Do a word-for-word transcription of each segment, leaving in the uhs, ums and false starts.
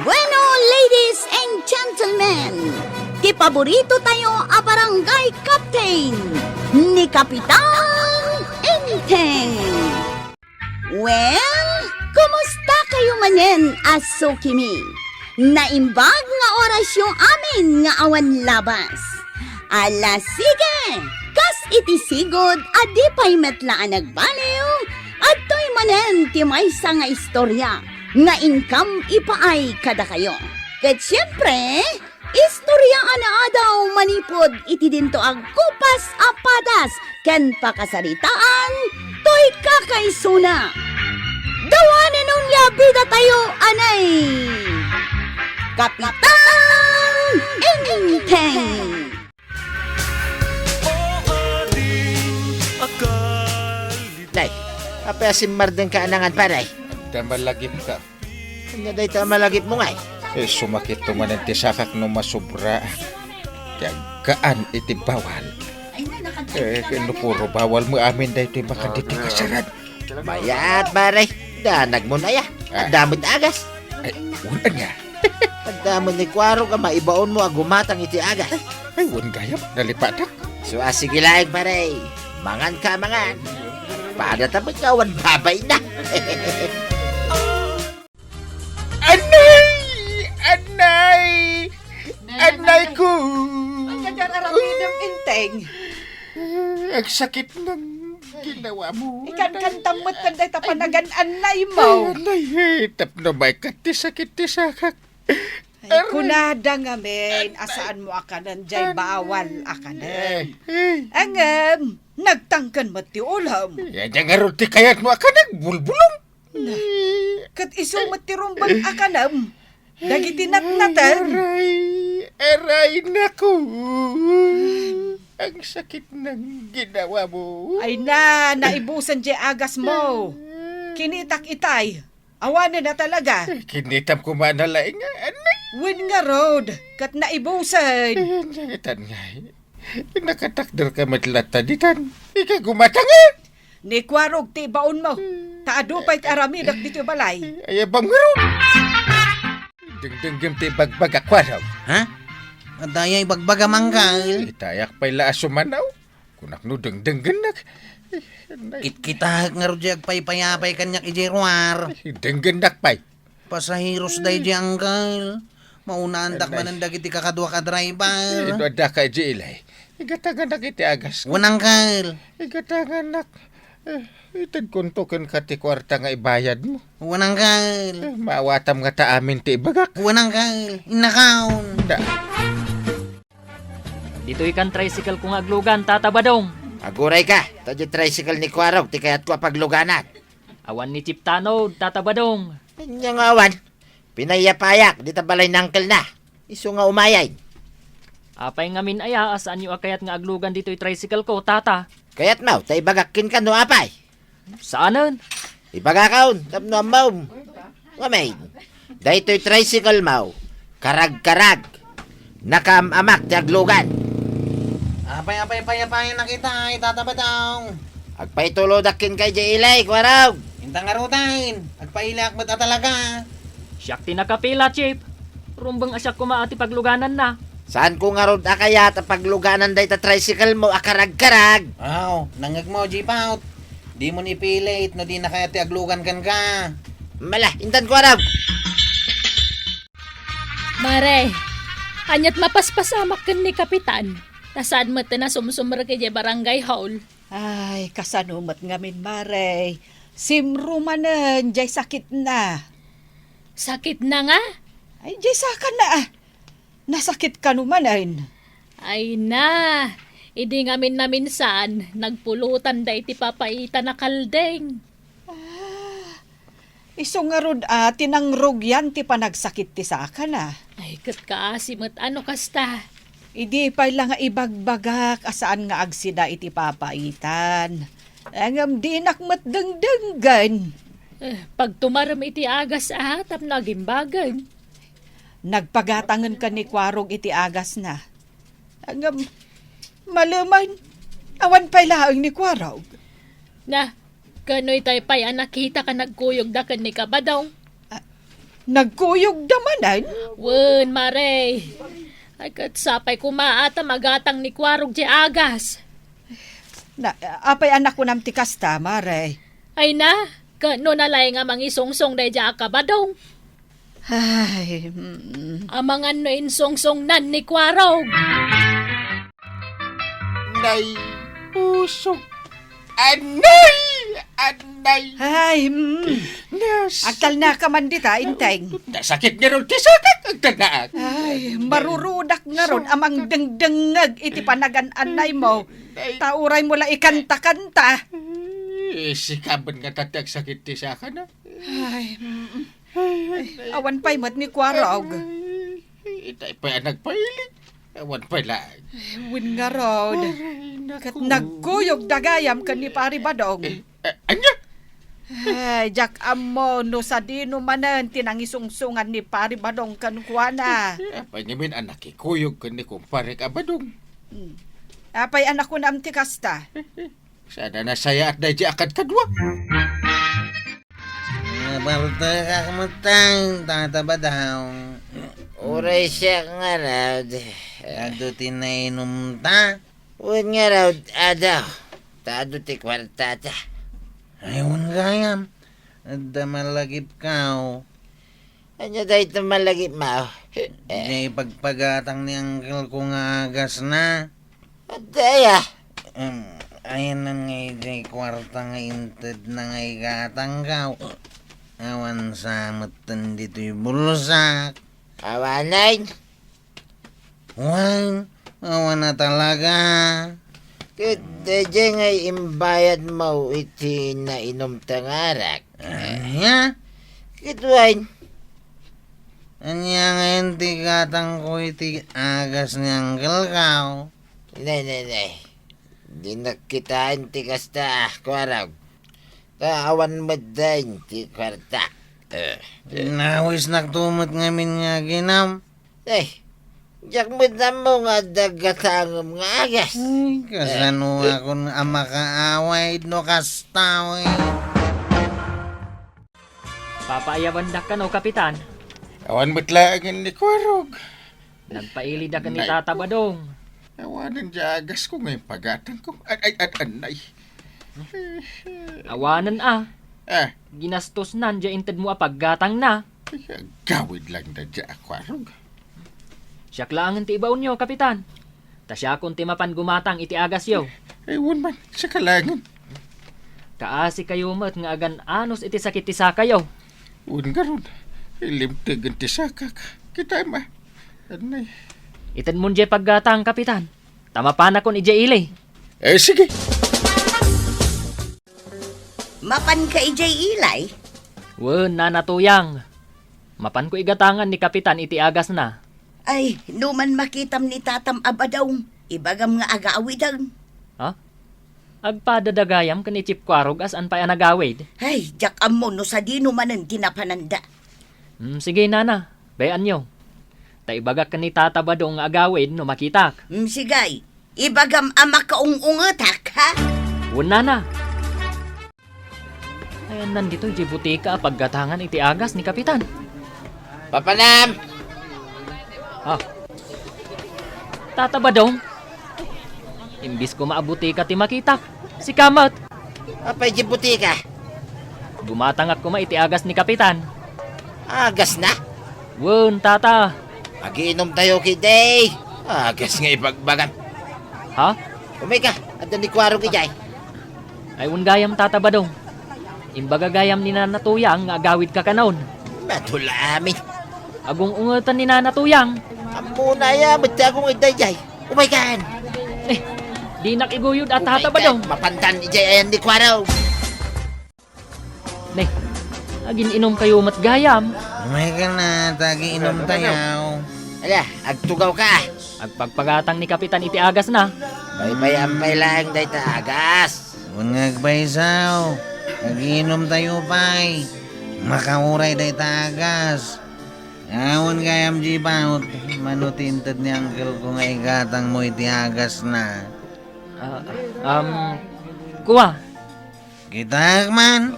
Bueno, ladies and gentlemen, ti paborito tayo a barangay captain, ni Kapitan Enteng. Well, kumusta kayo manen a sukimi? Naimbag nga orasyo amin nga awan labas. Ala, sige! Kas iti sigud a di pay met la a nagbaliw, adtoy manen ti maysa nga istorya nga inkam ipaay kadakayo. Ket siempre, istorya a naadaw manipud iti dinto agkupas a padas ken pakasaritaan toy kakaisuna. The one and only a bida tayo, anay, Kapitan Enteng. Nay, apay a simmardeng ka anangan, pare? Adda malagipka. Ania dayta a malagipmo ngay? Eh, sumakit to manen ti sakak no masubra. Ti aggaan iti bawal. Eh, no puro bawal mo amin daytoy makaditi kasaran. Mayat, pare. Danag mo na ya. Ah. Adda met agas. Ay, wen ania? Adda met ni Kuarog a maibaon mo a gumatang iti agas. Ay, wen gayam, nalipatak. So, ah, sige laeng, pare. Mangan ka, mangan. Pada ta met nga awan babayna. Anay! Anay! Anay ko! Ang kanyang aramidem, Enteng. Agsakit ng ginawa mo. Ikankantam met ken dayta panagan-annay mo. Ay, anay, eh, tapno maikat ti sakit ti sakak. Ay, kunada ngamin, a saan mo a kanen, jay bawal a kanen. Eh, eh. Ngem, nagtangken met ti ulam. Ay, adda ngarud ti kayat mo a kanen, bulbulong. Na, ket isu met ti rumbeng a kanem dagiti natnateng. Aray, aray, naku. Ang sakit ng ginawa mo. Ay na, naibusen jay agas mo. Kinitak itay. Awanen a talaga. Eh, kinitam ko man a laing nga, anay. Wen ngarud, ket naibusen. Ay, ang sakitan nga, eh. Nakatakder ka met latta ditan. Ika gumatang, eh. Ni Kuarog ti ibaon mo. Ta adu pay ti aramidek ditoy balay. Ay, abam ngarud. Dengdenggem ti ibagbagak, Kuarog. Ha? Adda aya ibagbagam, Angkel? Itayak pay la a sumanaw. Kunak no dengdenggennak. Ay, anay. Kitkitaek ngarud jay agpaypayapay kaniak idiay ruar. Ay, denggennak pay. Pasaheros daydiay, Angkel. Maunaandak manen dagiti kakaduak a driver. Ay, no addaka idiay ilay, igatanganak iti agas. Wen, Angkel. Igatanganak. Eh, itedkonto kenka ti kuarta nga ibayadmo. Wen, Angkel. Eh, maawatam ngata amin ti ibagak. Wen, Angkel. Innakaon. Da. Ditoy kan tricycle ko nga aglugan, Tata Badong. Agurayka, ta diay tricycle ni Kuarog ti kayatko a pagluganan. Awan ni Chip Tanod, Tata Badong. Ania nga awan? Pinayapayak dita balay ni angkelna. Isu nga umayen. Apay ngamin aya a saanyo a kayat nga aglugan ditoy tricycle ko, Tata? Kayatmo ta ibagak kenka no apay? Saanen. Ibagakon tapno ammom. Ngamin, daytoy tricycle mo, karagkarag. Nakaam-amak ti aglugan. Apay, apay, apay, apay, nakita, ay, Tata Badong. Agpaitulodak kenka idiay ilay, Kuarog. Inta ngaruden, agpailiak met a talaga. Siak ti nakapila, Chip. Rumbeng a siak koma a ti paglugananna. Saanko ngarud a kayat a pagluganan dayta tricycle mo a karagkarag. Aw, nangngegmo, Jipaut. Dimo ni ipilit no dina kayat ti aglugan kenka. Mala, intan ko, Arab. Mare, aniat mapaspasamak ken ni Kapitan, ta saan met ti nasumsumrek idiay barangay hall. Ay, kasano met ngamin, Mare? Simro manen jay sakitna. Sakitna nga? Ay, jay sakana, ah. Nasakit kano manen? Ay na, idi ngamin naminsan, nagpulutan da iti papaitan a kaldeng. Ah, isu ngarud a tinangrugyan ti panagsakit ti sakana. Ay, ket kaasi met a no kasta. Idi pay la nga ibagbagak a saan nga agsida iti papaitan. Ngem dinak met dengdenggen. Eh, pagtumarem iti agas a tapno agimbagen. Nagpagatangen ken ni Kuarog iti agasna. Ngem, malemen, awan pay laeng ni Kuarog. Na, kano itay pay a nakita ka nagkuyogda ken ni Kabadong? Ah, Nagkuyogda manen? Wen, Mare. Ay, ket sapay koma a ta magatang ni Kuarog ti agas. Na, apay a nakunam ti kasta, Mare? Ay na, ket no nalay nga mangisungsong daydiay a kabadong. Ay, mm. Amangan no insungsongnan ni Kuarog. Nay, pusok. Anay! Anay! Ay, mm. Nas- Agtalnaka man dita, Inteng. Nasakit ngarud ti sakak, agtalnaak. Ay, marurudak ngarud a mangdengdengngeg iti panagan-annaymo. Nay. Ta uraymo la ikanta-kanta. Eh, sika met ngata ti agsakit ti sakana. Ay, mm. Ay, ay, ay. Awan pay met ni Kuarog. Ay, itay pay a nagpailing. Awan pay laeng. Ay, wen ngarud. Ay, naku. Ket nagkuyogda gayam ken ni Pari Badong. Eh, eh, ania? Ay, diak ammo no sadino manen ti nangisungsongan ni Pari Badong kenkuana. Eh, apay ngamin a nakikuyog ken ni kumparek a Badong? Hmm. Apay a nakunam ti kasta? Saan a nasayaat daydiay a kadkadua? Nabartekak met, Tata Badong. Uray siak ngarud. Adu ti nainumta? Wen ngarud, adu. Ta adu ti kuartata. Ay, wen gayam. Adda malagipkaw. Ania dayta malagipmo? Diay pagpagatang ni angkelko nga agasna. Adda aya? Em, ayanna nga idiay kuarta nga intedna nga igatangko. Awan sa metten ditoy bulsak. Awanen? Wen, awan a talaga. Ket daydiay nga imbayadmo iti nainumta nga arak. Ania? Ket wen. Ania ngayen ti gatangko iti agas ni angkelko? Nay, nay, nay. Dinak kitaen ti kasta, Kuarog. Ta awan met dayta ti kuarta. Eh. Nawisnakto met ngamin nga aginum. Eh, diak met ammo nga adda gatangem nga agas. Ay, kasanoakon a makaawid no kasta, eh? Papaayabandak kano, Kapitan. Awan met laengen ni Kuarog. Nagpailidak ken ni Tata Badong. Awanen diay agasko nga impagatangko. Ay, ay, ay, anay. Awanen a. Ah. Ginastosnan diay intedmo a paggatangna. Ay, agawid lang daydiay a Kuarog. Siak laengen ti ibaonyo, Kapitan. Ta siakon ti mapan gumatang iti agasyo. Ay, wen man, sika laengen. Kaasikayo met nga agan-anos iti sakit ti sakayo. Wen ngarud, ilimtegen ti sakak. Kitaem a. Anay. Itedmon diay paggatang, Kapitan. Ta mapanakon idiay ili. Eh, sige. Mapanka idiay ili? Wen, Nana Tuyang. Mapanko igatangan ni Kapitan iti agasna. Ay, no man makitam ni Tatam a Badong, ibagam nga agawiden. Ha? Agpadada gayam ken ni Chief Kuarog a saan pay a nagawid? Ay, diak ammo no sadino manen ti napananda. Hmm, sige, Nana. Bay-anyo. Ta ibagak ken ni Tata Badong nga agawid no makitak. Hmm, sige. Ibagam a makaung-ungetak, ha? Wen, Nana. Ayanna ditoy diay butika a paggatangan iti agas ni Kapitan. Papanam! Ah. Tata Badong? Imbis koma a butika ti makitak, sika met. Apay diay butika? Gumatangak koma iti agas ni Kapitan. Agasna? Wen, Tata. Agiinumtayo ketdi. Agas nga ibagbagam. Ha? Umayka, adda ni Kuarog idiay. Ay, wen gayam, Tata Badong. Imbaga gayam ni Nana Tuyang nga agawidka kanon. Madula amin. Agung-ungetan ni Nana Tuyang. Ammona aya met ti agunged daydiay. Umaykan. Eh, dinak iguyod a, Tata Badong. Mapantan idiay ayan ni Kuarog. Ne, agin-inumkayo met gayam. Umaykan a, ta agiinumtayo. Ala, agtugawka. Agpagpagatang ni Kapitan iti agasna. Baybay-am pay laeng dayta agas. Wen nga agpayso, agiinumtayo pay. Makauray dayta agas. Awan gayam diay baut, mano ti inted ni angkelko nga igatangmo iti agasna? Ah, um, kua. Kitaek man,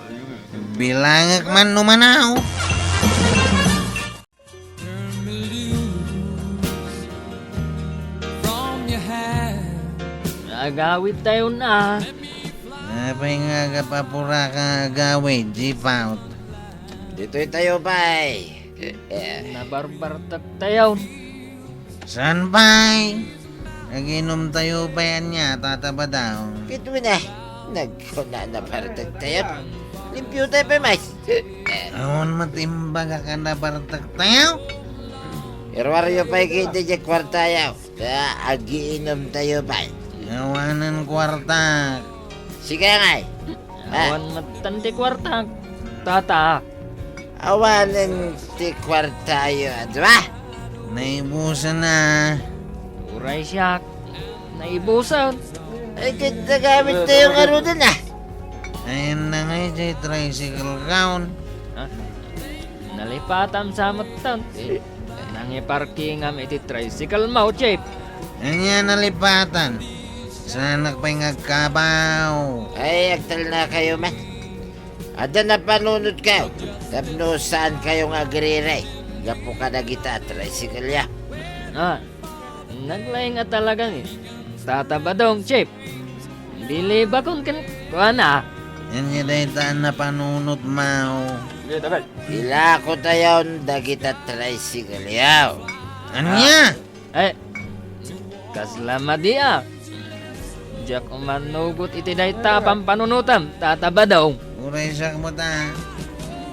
bilangek man no manaw. Agawidtayon a. Apay nga agap-apuraka agawid, Jipaut? Ditoytayo pay. Nabarbartektayon. Saan pay? Agiinumtayo pay ania, Tata Badong? Kitwin a. Nagkuna nabartektayon. Limpiotayo pay, mais. Awan met imbagak a nabartektayo? Iruaryo pay ketdi diay kuartayo. Ta agiinumtayo pay. Awanen kuartak. Sika ngay. Ah. Awan metten ti kuartak, Tata. Awanen ti kuartayo a dua? Naibusen a. Uray siak, naibusen. Ay, ket agamidtayo ngaruden a. Ayanna ngay diay tricycle-kaon. Ah, nalipatam sa metten. Nangiparkingam iti tricycle-mo, Chief. Ania nalipatan? Saanak pay nga agkabaw. Ay, agtalnakayo man. Adda napanunotkayo tapno saankayo nga agriray gapu kadagita a tricycle-yo. Ah, naglaing a talaga ni Tata Badong, Chief. Bilibakon kenkuana. Ania dayta a napanunotmo? Ilakotayon dagita tricycle-yo. Ania? Eh, kasla madi a. Diak umanugot iti dayta a pampanunotam, Tata Badong. Uray siak met a.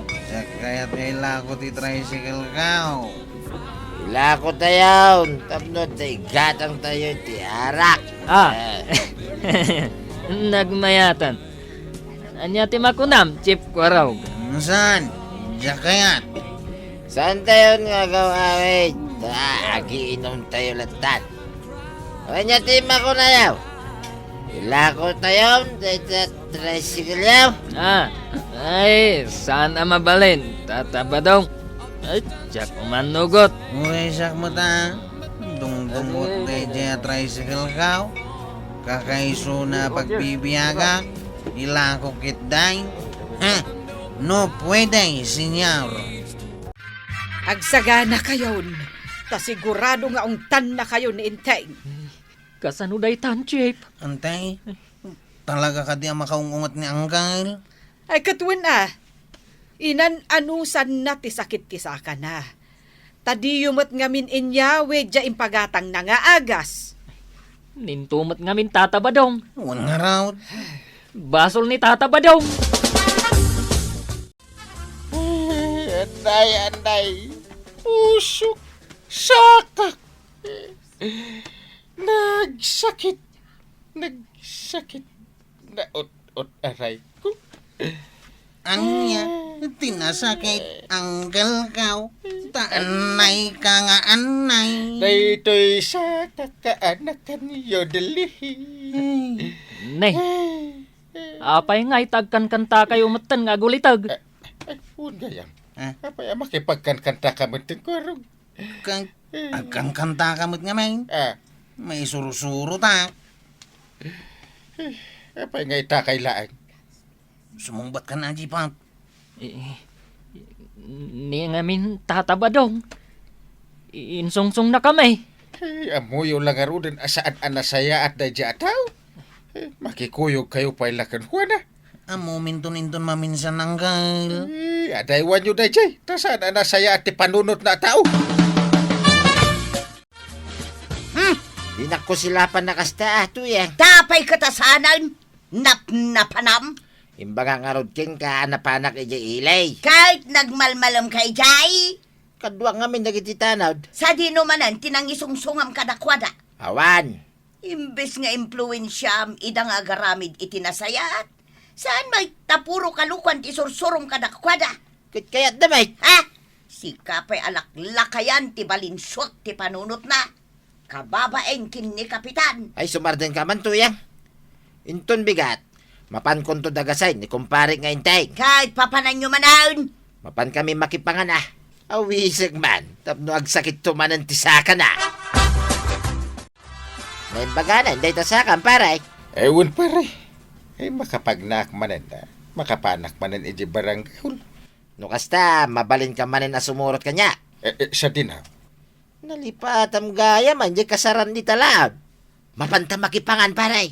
Siak kayat nga ilako ti tricycle-ko. Ilakotayon tapno adda igatangtayo iti arak. Ah. Eh. Nagmayatan. Ania ti makunam, Chief Kuarog? Saan? Diak kayat. Saantayon nga agaw-awid. Ta agiinumtayo latta. Ania ti makunayo? Ilakotayon dayta tricycle-yo. Ah, ay, saan a mabalin, Tata Badong? Ay, diak umanugot. Uray siak met a. Dungdungot daydiay a tricycle-ko. Kakaisuna a pagbibiagak. Ilako ketdi. Ha? No puede, señor. Agsaganakayon, ta sigurado nga ungtannakayo ni Enteng. Kasano daytan, Chief? Enteng, talaga kadi a makaung-unget ni Angkel? Ay, ket wen a. Inan-anusanna ti sakit ti sakana. Ta diyo met ngamin inyawid diay impagatangna nga agas. Ninto met ngamin, Tata Badong. Wen ngarud. Basol ni Tata Badong. Ay, anday, anday. Pusok. Sakak. Nagsakit. Nagsakit. Naut-ot, aray ko. Ania ti nasakit, Angkel Kaw? Ta annayka nga annay. Daytoy sa kakaanakan yo dili. Ay. Ne. Ay. Apay nga ita agkankantakayo metten nga aguliteg? Eh, eh, wen gayam. Ah. Apay a makipagkankantaka metten, Kuarog? Kan-, agkankantaka met ngamin. Ah. Maisursuro ta. Eh, apay nga itakay laeng? Sumungbat ka na, Jipat. Eh, ni ngamin, Tata Badong. Insungsong na kami. Eh, ammoyo la ngaruden a saan a nasayaat daydiay a tao. Eh, makikuyogkayo pay la kenkuana. Ammominton inton maminsan, Angkel. Eh, adaywanyo daydiay. Ta saan a nasayaat ti panunotna a tao. Hmm? Dinakko silapan na kasta, ah, Tuyeng. Tapay ket a saanen, napnapanam. Imbagak ngarud kenka a napanak idiay ili. Ket nagmalmalemka idiay? Kaduak ngamin dagiti tanod. Sadino manen ti nangisungsongam kadakuada? Awan. Imbes nga impluensiam ida nga agaramid iti nasayaat, saan met ta puro kalokuan ti sursurom kadakuada? Ket kayatda met. Ha? Sika pay a laklakayan ti balinsuak ti panunotna. Kababain ken ni Kapitan. Ay, sumardengka man, Tuyeng. Inton bigat, mapankonto dagasay ni kumparek nga Enteng. Ket papananyo manen? Mapankami makipangan a. Awisek man, tapno agsakitto manen ti sakana. Naimbaganan dayta sakam, pare. Eh, wen, pare. Eh, makapagnaak manen, ah. Makapanak manen idiay barangay hall. No kasta, mabalinka manen a sumurot kaniak. Eh, eh, sadino? Nalipatam gayam, ah, diay kasaran dita laeng. Mapanta makipangan, pare.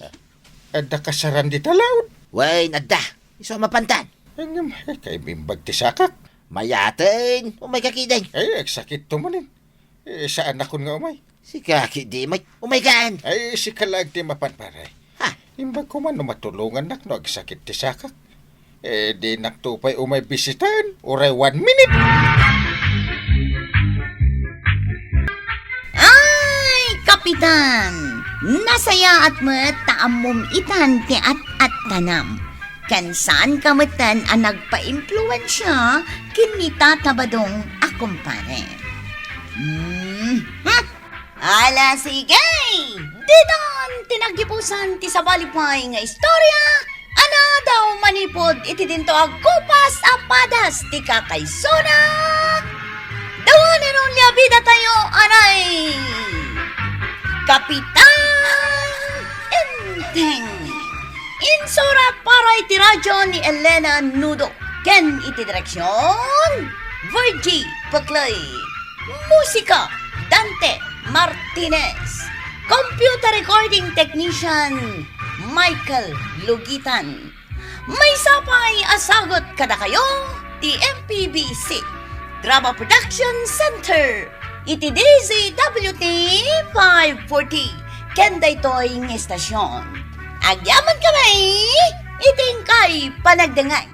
Adda kasaran dita laud? Wen, adda. Isu a mapantan. Ngem, eh, kaibimbag ti sakak. Mayaten. Umay ka kiden. Ay, agsakit to manen. Eh, saanakon nga umay. Sika, kidi, may umay kaan. Ay, sika laeng ti mapan, pare. Ha? Imbag ko man no matulongannak no agsakit ti sakak. Eh, dinak to pay umay bisitaen. Uray one minute. Ay, Kapitan! Nasayaat met ta ammom itan ti at-attanam. Ken saanka metten a nagpaimpluensia ken ni Tata Badong a kumpare. Hmm, hmm. Ala, sige! Ditan ti naggipusan ti sabali pay nga istorya a nadaw manipud iti dinto a kupas a padas ti kakaisuna. The one and only a bidatayo, anay, Kapitan Enteng. Insurat para iti radyo ni Elena Nudo ken iti direksion, Virgie Peclay. Musika, Dante Martinez. Computer recording technician, Michael Lugitan. Maysa pay a sagut kadakayo ti M P B C Drama Production Center iti D Z W T five forty. Ken daytoy nga estasion, agyamankami iti inkay panagdengngeg.